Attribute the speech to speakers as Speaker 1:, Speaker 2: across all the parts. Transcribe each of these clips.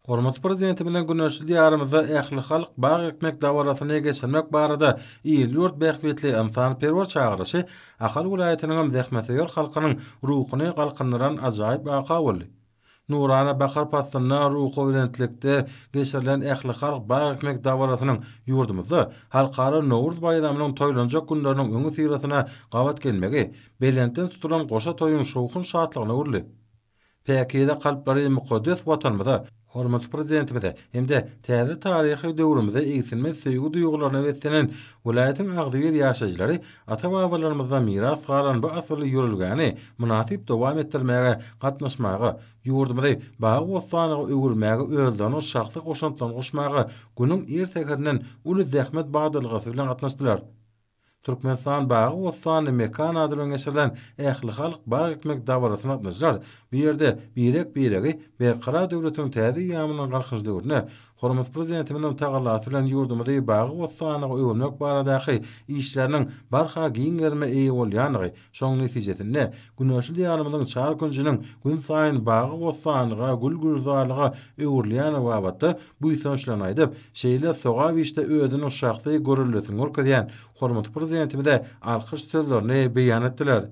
Speaker 1: Hormatly Prezidentimiziň güneşli Diýarymyzda ählihalk bag ekmek dabarasyny geçirmek barada il-ýurt bähbitli ynsanperwer çagyryşy Ahal welaýatynyňam zähmetsöýer halkynyň ruhuny galkyndyran ajaýyp waka boldy. Nurana bahar paslynda ruhubelentlikde geçirilen ählihalk bag ekmek dabarasynyň ýurdumyzda Halkara Nowruz baýramynyň toýlanjak günleriniň öňüsyrasyna gabat gelmegi belentden tutulan goşa toýuň şowhun-şatlygyna öwrüldi. Päkize kalplary mukaddes Watanymyza, hormatly Prezidentimize hem-de täze taryhy döwrümize egsilmez söýgi duýgularyna beslenen welaýatyň agzybir ýaşaýjylary ata-babalarymyzdan miras galan bu asylly ýörelgäni mynasyp dowam etdirmäge gatnaşmaga, ýurdumyzy bagy-bossanlyga öwürmäge özleriniň şahsy goşantlaryny goşmaga günüň ir säherinden uly zähmet badalgasy bilen gatnaşdylar. Türkmenistan bagy-bossanly mekan ady bilen geçirilen ählihalk bag ekmek dabarasyna gatnaşyjylar bu ýerde birek-biregi Berkarar döwletiň täze eýýamynyň Galkynyş döwründe hormatly Prezidentimiziň tagallasy bilen ýurdumyzy bagy-bossanlyga öwürmek baradaky işleriniň barha giň gerime eýe bolýandygy, şonuň netijesinde güneşli Diýarymyzyň çar künjüniň günsaýyn bagy-bossanlyga, gül-gülzarlyga öwrülýändigi babatda buýsançlaryny aýdyp, şeýle sogap işde özüniň şahsy göreldesini görkezýän hormatly Prezidentimize alkyş sözlerini beýan etdiler.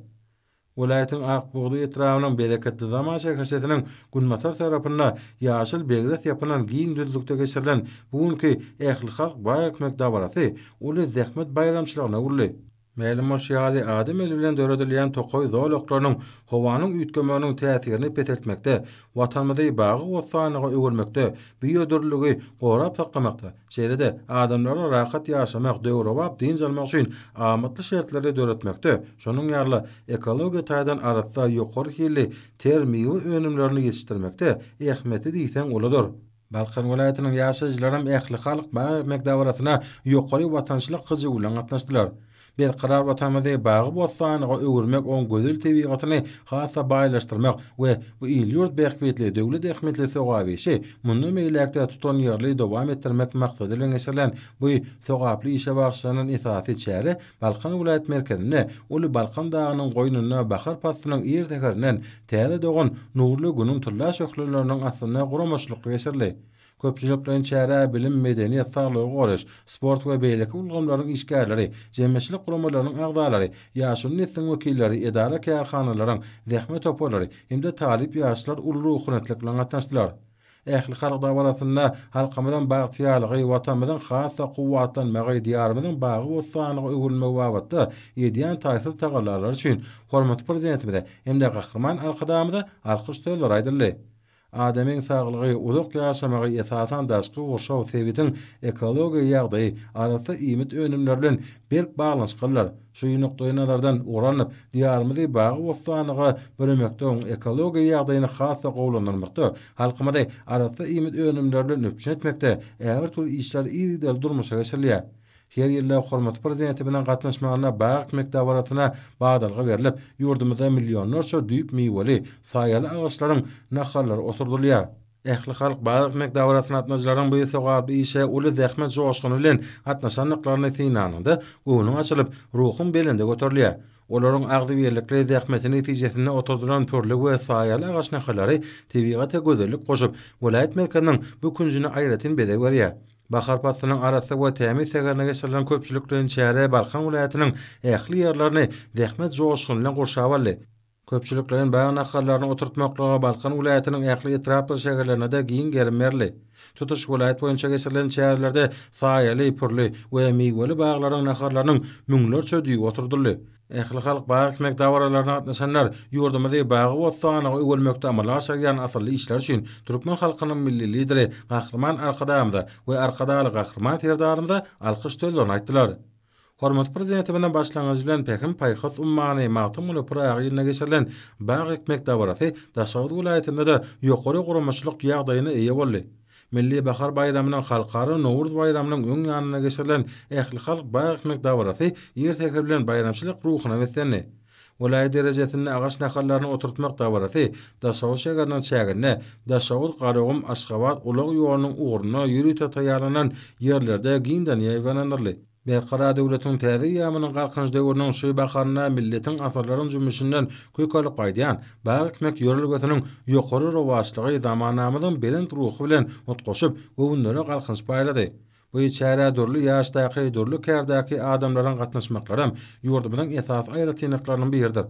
Speaker 1: Welaýatyň Ak bugdaý etrabynyň Bereketli zaman şäherçesiniň günbatar tarapynda ýaşyl begres ýapynan giň düzlükde geçirilen bu günki ählihalk bag ekmek dabarasy uly zähmet baýramçylygyna öwrüldi. Mälim bolşy ýaly, adam eli bilen döredilýän tokaý zolaklarynyň howanyň üýtgemeginiň täsirini peseltmekde, Watanymyzy bagy-bossanlyga öwürmekde, biodürlüligi gorap saklamakda, şeýle-de adamlara rahat ýaşamak, döwrebap dynç almak üçin amatly şertleri döretmekde, şonuň ýaly-da ekologiýa taýdan arassa, ýokary hilli ter miwe önümlerini ýetişdirmekde ähmiýeti diýseň uludyr. Balkan welaýatynyň ýaşaýjylaram ählihalk bag ekmek dabarasyna ýokary watançylyk hyjuwy bilen gatnaşdylar. Berkarar Watanymyzy bagy-bossanlyga öwürmek, oň gözel tebigatyny has-da baýlaşdyrmak we bu il-ýurt bähbitli, döwlet ähmiýetli sogap işi mundan beýläk-de tutanýerli dowam etdirmek maksady bilen geçirilen bu sogaply işe bagyşlanan esasy çäre Balkan welaýat merkezinde, uly Balkan dagynyň goýnunda bahar paslynyň ir säherinden täze dogan nurly Günüň tylla şöhleleriniň astynda guramaçylykly geçirildi. Köpçülikleýin çärä bilim, medeniýet, saglygy goraýyş, sport we beýleki ulgamlaryň işgärleri, jemgyýetçilik guramalarynyň agzalary, ýaşuly nesliň wekilleri, edara-kärhanalaryň zähmet toparlary hem-de talyp ýaşlar uly ruhubelentlik bilen gatnaşdylar. Ählihalk dabarasynda halkymyzyň bagtyýarlygy, Watanymyzyň has-da kuwwatlanmagy, Diýarymyzyň bagy-bossanlyga öwrülmegi babatda edýän taýsyz tagallalary üçin hormatly Prezidentimize hem-de Gahryman Arkadagymyza alkyş sözleri aýdyldy. Adamyň saglygy, uzak ýaşamagy, esasan, daşky gurşaw, sebitiň ekologiýa ýagdaýy, arassa iýmit önümleri bilen berk baglanyşyklydyr. Şu nukdaýnazardan ugur alnyp, Diýarymyzy bagy-bossanlyga büremekde, oň ekologiýa ýagdaýyny has-da gowulandyrmakda, halkymyzy arassa iýmit önümleri bilen üpjün etmekde ägirt uly işler yzygiderli durmuşa geçirilýär. Her ýylda hormatly Prezidentimiziň gatnaşmagynda bag ekmek dabarasyna badalga berlip, ýurdumyzda millionlarça düýp miweli, saýaly agaçlaryň nahallary oturdylýar. Ählihalk bag ekmek dabarasyna gatnaşyjylaryň bu sogaply işe uly zähmet joşguny bilen gatnaşandyklaryny synlanyňda, göwnüň açylyp, ruhuň belende göterilýär. Olaryň agzybirlikli zähmeti netijesinde oturdylan pürli we saýaly agaç nahallary tebigata gözellik goşup, welaýat merkeziniň bu künjüne aýratyn bezeg berýär. Bahar paslynyň arassa we tämiz säherinde geçirilen köpçülikleýin çäre Balkan welaýatynyň ähli ýerlerini zähmet joşguny bilen gurşap aldy. Köpçülikleýin bag nahallaryny oturtmaklyga Balkan welaýatynyň ähli etrapdyr şäherlerinde-de giň gerim berildi. Tutuş welaýat boýunça geçirilen çärelerde saýaly, pürli we miweli baglaryň nahallarynyň müňlerçe düýbi oturdyldy. Ählihalk bag ekmek dabaralaryna gatnaşanlar ýurdumyzy bagy-bossanlyga öwürmekde amala aşyrýan asylly işleri üçin türkmen halkynyň Milli Lideri Gahryman Arkadagymyza we Arkadagly Gahryman Serdarymyza alkyş sözlerini aýtdylar. Hormatly Prezidentimiziň başlangyjy bilen Pähim-paýhas ummany Magtymguly Pyragy ýylynda geçirilen bag ekmek dabarasy Daşoguz welaýatynda-da ýokary guramaçylyk ýagdaýyna eýe boldy. Milli bahar baýramynyň, Halkara Nowruz baýramynyň öň ýanynda geçirilen ählihalk bag ekmek dabarasy ir säher bilen baýramçylyk ruhuna beslendi. Welaýat derejesinde agaç nahallaryny oturtmak dabarasy Daşoguz şägeriniň çäginde Daşoguz, Garagum, Aşgabat ulag ýolunyň ugrunda ýörite taýýarlanan ýerlerde giňden ýaýbaňlandyryldy. Berkarar döwletiň täze eýýamynyň Galkynyş döwrüniň şu baharynda milletiň asyrlaryň jümmüşinden kök alyp gaýdýan bag ekmek ýörelgesiniň ýokary rowaçlygy zamanamyzyň belent ruhy bilen utgaşyp, göwünlere galkynyş paýlady. Bu çärä dürli ýaşdaky, dürli kärdäki adamlaryň gatnaşmaklaram ýurdumyzyň esasy aýratynlyklarynyň biridir.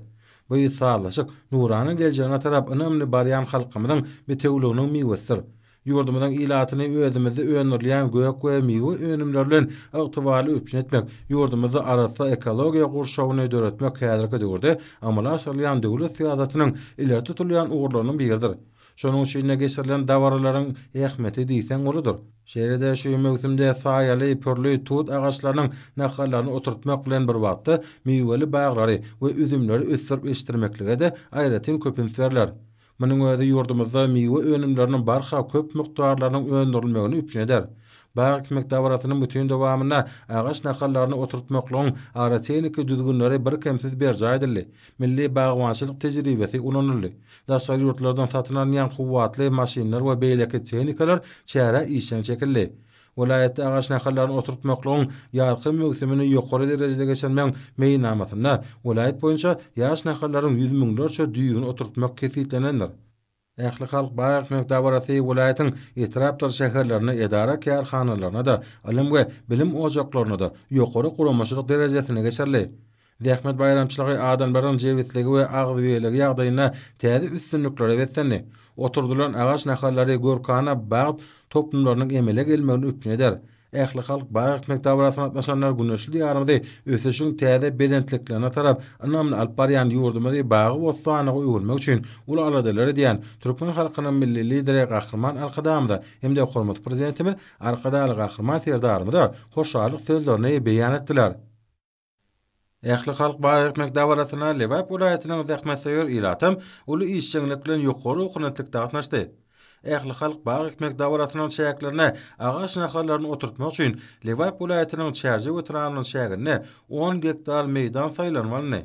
Speaker 1: Bu sazlaşyk nurana geljegine tarap ynamly barýan halkymyzyň bitewüliginiň miwesidir. Ýurdumyzyň ilatyny özümizde öndürilýän gök we miwe önümleri bilen ygtybarly üpjün etmek, ýurdumyzda arassa ekologiýa gurşawyny döretmek häzirki döwürde amala aşyrylýan döwlet syýasatynyň ileri tutulýan ugurlarynyň biridir. Şonuň üçin-de geçirilen dabaralaryň ähmiýeti diýseň uludyr. Şeýle-de şu möwsümde saýaly, pürli tut agaçlarynyň nahallaryny oturtmak bilen bir wagtda miweli baglary we üzümleri ösdürip ýetişdirmeklige-de aýratyn köp üns berler. Munuň özi ýurdumyzda miwe önümleriniň barha köp mukdarlarynyň öndürilmegini üpjün eder. Bag ekmek dabarasynyň bütin dowamynda agaç nahallaryny oturtmaklygyň agrotehniki düzgünleri birkemsiz berjaý edildi, milli bagbançylyk tejribesi ulanyldy. Daşary ýurtlardan satyn alynýan kuwwatly maşynlar we beýleki tehnikalar çärä işjeň çekildi. Welaýatda agaç nahallaryny oturtmaklygyň ýazky möwsümini ýokary derejede geçirmegiň meýilnamasynda welaýat boýunça ýaş nahallaryň ýüz müňlerçe düýbüni oturtmak kesgitlenendir. Ählihalk bag ekmek dabarasy welaýatyň etrapdyr şäherlerinde edara-kärhanalarynda-da, ylym we bilim ojaklarynda-da ýokary guramaçylyk derejesinde geçirildi. Zähmet baýramçylygy adamlaryň jebisligi we agzybirligi ýagdaýynda täze üstünliklere beslendi. Oturdylan agaç nahallary görkana bag toplumlarynyň emele gelmegini üpjün eder. Ählihalk bag ekmek dabarasyna gatnaşanlar güneşli Diýarymyzy ösüşiň täze belentliklerine tarap ynamly alyp barýan ýurdumyzy bagy-bossanlyga öwürmek üçin uly aladalar edýän türkmen halkynyň Milli Lideri Gahryman Arkadagymyza hem-de hormatly Prezidentimiz Arkadagly Gahryman Serdarymyza hoşallyk sözlerini beýan etdiler. Ählihalk bag ekmek dabarasyna Lebap welaýatynyň zähmetsöýer ilatam uly işjeňlik bilen ýokary ruhubelentlikde gatnaşdy. Ählihalk bag ekmek dabarasynyň çäklerinde agaç nahallaryny oturtmak üçin Lebap welaýatynyň Çärjew etrabynyň çäginde on gektar meýdan saýlanyp alyndy.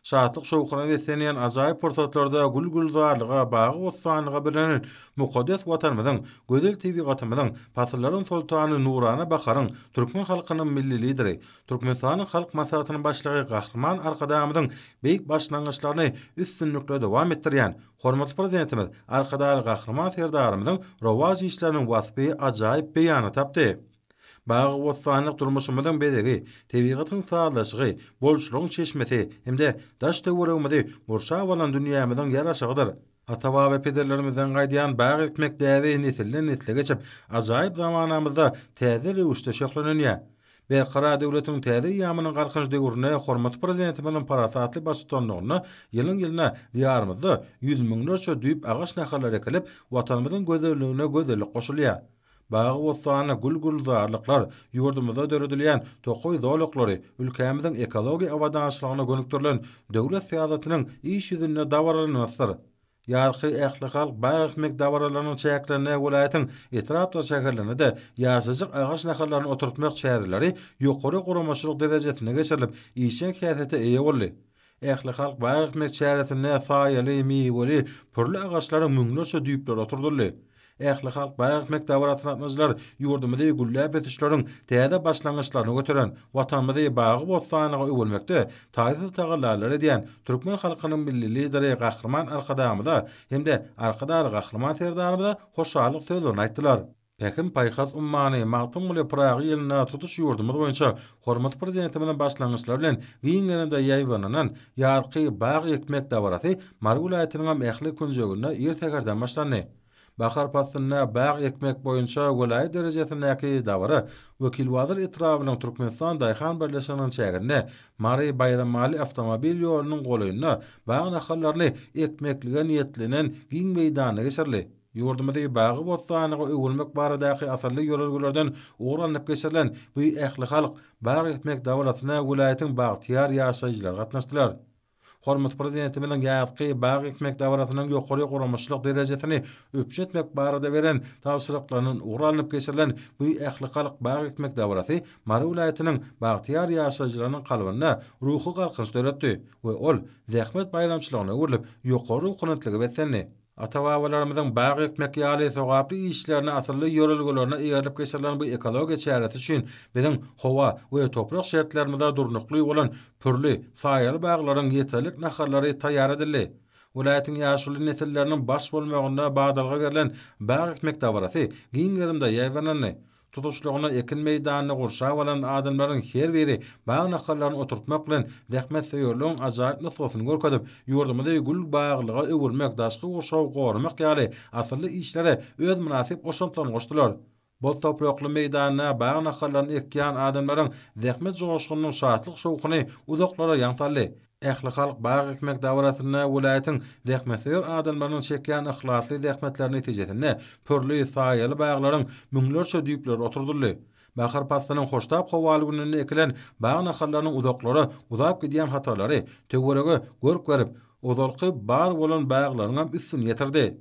Speaker 1: Şatlyk-şowhuna beslenýän ajaýyp pursatlarda gül-gülzarlyga, bagy-bossanlyga bürenen mukaddes Watanymyzyň, gözel tebigatymyzyň, pasyllaryň soltany nurana baharyň, türkmen halkynyň Milli Lideri, Türkmenistanyň Halk Maslahatynyň Başlygy Gahryman Arkadagymyzyň beýik başlangyçlaryny üstünlikli dowam etdirýän hormatly Prezidentimiz Arkadagly Gahryman Serdarymyzyň rowaç işleriniň waspy ajaýyp beýanyny tapdy. Bagy-bossanlyk durmuşymyzyň bezegi, tebigatyň sazlaşygy, bolçulygyň çeşmesi hem-de daş-töweregimizi gurşap alan dünýämiziň ýaraşygydyr. Ata-baba pederlerimizden gaýdýan bag ekmek däbi nesilden-nesle geçip, ajaýyp zamanamyzda täze röwüşde şöhlelenýär. Berkarar döwletiň täze eýýamynyň Galkynyş döwründe hormatly Prezidentimiziň parasatly baştutanlygynda ýylyň-ýylyna Diýarymyzda ýüz müňlerçe düýp agaç nahallary ekilip, Watanymyzyň gözelligine gözellik goşulýar. Bagy-bossany, gül-gülzarlyklar, ýurdumyzda döredilýän tokaý zolaklary ülkämiziň ekologiýa abadançylygyna gönükdirilen döwlet syýasatynyň iş ýüzünde dabaralanmasydyr. Ýazky ählihalk bag ekmek dabaralarynyň çäklerinde welaýatyň etrapdyr şäherlerinde-de ýaşajyk agaç nahallaryny oturtmak çäreleri ýokary guramaçylyk derejesinde geçirilip, işjeň häsiýete eýe boldy. Ählihalk bag ekmek çäresinde saýaly, miweli, pürli agaçlaryň müňlerçe düýpleri oturdyldy. Ählihalk bag ekmek dabarasyna gatnaşyjylar ýurdumyzy gülläp ösüşleriň täze başlangyçlaryna göteren, Watanymyzy bagy-bossanlyga öwürmekde taýsyz tagallalar edýän türkmen halkynyň Milli Lideri Gahryman Arkadagymyza hem-de Arkadagly Gahryman Serdarymyza hoşallyk sözlerini aýtdylar. Pähim-paýhas ummany Magtymguly Pyragy ýylynda tutuş ýurdumyz boýunça hormatly Prezidentimiziň başlangyçlary bilen giň gerimde ýaýbaňlanan ýazky bag ekmek dabarasy Mary welaýatynyňam ähli künjeginde ir säherden başlandy. Bahar paslynda bag ekmek boýunça welaýat derejesindäki dabara Wekilbazar etrabynyň Türkmenistan daýhan birleşiginiň çäginde Mary-Baýramaly awtomobil ýolunyň golaýynda bag nahallaryny ekmeklige niýetlenen giň meýdanda geçirildi. Ýurdumyzy bagy-bossanlyga öwürmek baradaky asylly ýörelgelerden ugur alnyp geçirilen bu ählihalk bag ekmek dabarasyna welaýatyň bagtyýar ýaşaýjylary gatnaşdylar. Hormatly Prezidentimiziň ýazky bag ekmek dabarasynyň ýokary guramaçylyk derejesini üpjün etmek barada beren tabşyryklaryndan ugur alnyp geçirilen bu ählihalk bag ekmek dabarasy Mary welaýatynyň bagtyýar ýaşaýjylarynyň kalbynda ruhy galkynyş döretdi we ol zähmet baýramçylygyna öwrülip, ýokary ruhubelentlige beslendi. Ata-babalarymyzyň bag ekmek ýaly sogaply işlerine asylly ýörelgelerine eýerilip geçirilen bu ekologiýa çäresi üçin biziň howa we toprak şertlerimize durnukly bolan pürli, saýaly baglaryň ýeterlik nahallary taýýar edildi. Welaýatyň ýaşuly nesilleriniň baş bolmagynda badalga berlen bag ekmek dabarasy giň gerimde ýaýbaňlandy. Tutuşlygyna ekin meýdanyny gurşap alan adamlaryň her biri bag nahallaryny oturtmak bilen zähmetsöýerligiň ajaýyp nusgasyny görkezip, ýurdumyzy gül baglyga öwürmek, daşky gurşawy goramak ýaly asylly işlere öz mynasyp goşantlaryny goşdular. Boz toprakly meýdanda bag nahallaryny ekýän adamlaryň zähmet joşgunynyň şatlyk-şowhuny uzaklara ýaň saldy. Ählihalk bag ekmek dabarasynda welaýatyň zähmetsöýer adamlarynyň çekýän yhlasly zähmetleri netijesinde pürli, saýaly baglaryň müňlerçe düýpleri oturdyldy. Bahar paslynyň hoştap howaly gününde ekilen bag nahallarynyň uzaklara uzap gidýän hatarlary töwerege görk berip, ozalky bar bolan baglaryňam üstüni ýetirdi.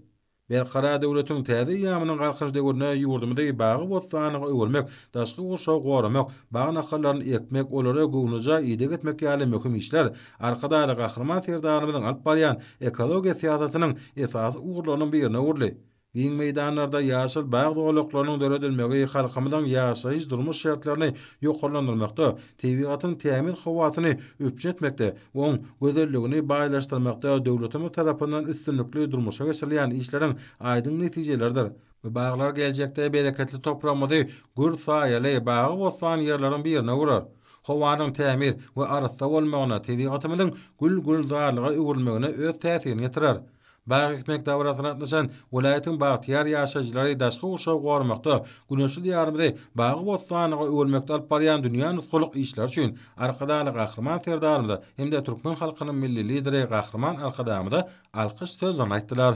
Speaker 1: Berkarar döwletiň täze eýýamynyň Galkynyş döwründe ýurdumyzy bagy-bossanlyga öwürmek, daşky gurşawy goramak, bag nahallaryny ekmek, olara göwnejaý ideg etmek ýaly möhüm işler Arkadagly Gahryman Serdarymyzyň alyp barýan ekologiýa syýasatynyň esasy ugurlarynyň birine öwrüldi. Giň meýdanlarda ýaşyl bag zolaklarynyň döredilmegi halkymyzyň ýaşaýyş-durmuş şertlerini ýokarlandyrmakda, tebigatyň tämiz howasyny üpjün etmekde we oň gözelligini baýlaşdyrmakda döwletimiz tarapyndan üstünlikli durmuşa geçirilýän işleriň aýdyň netijeleridir. Bu baglar geljekde bereketli topragymyzy gür saýaly, bagy-bossan ýerleriň birine öwrer. Howanyň tämiz we arassa bolmagyna, tebigatymyzyň gül-gülzarlyga öwrülmegine öz täsirini ýetirer. Bag ekmek dabarasyna gatnaşan welaýatyň bagtyýar ýaşaýjylary daşky gurşawy goramakda, güneşli Diýarymyzy bagy-bossanlyga öwürmekde alyp barýan dünýä nusgalyk işleri üçin Arkadagly Gahryman Serdarymyza hem-de türkmen halkynyň Milli Lideri Gahryman Arkadagymyza alkyş sözlerini aýtdylar.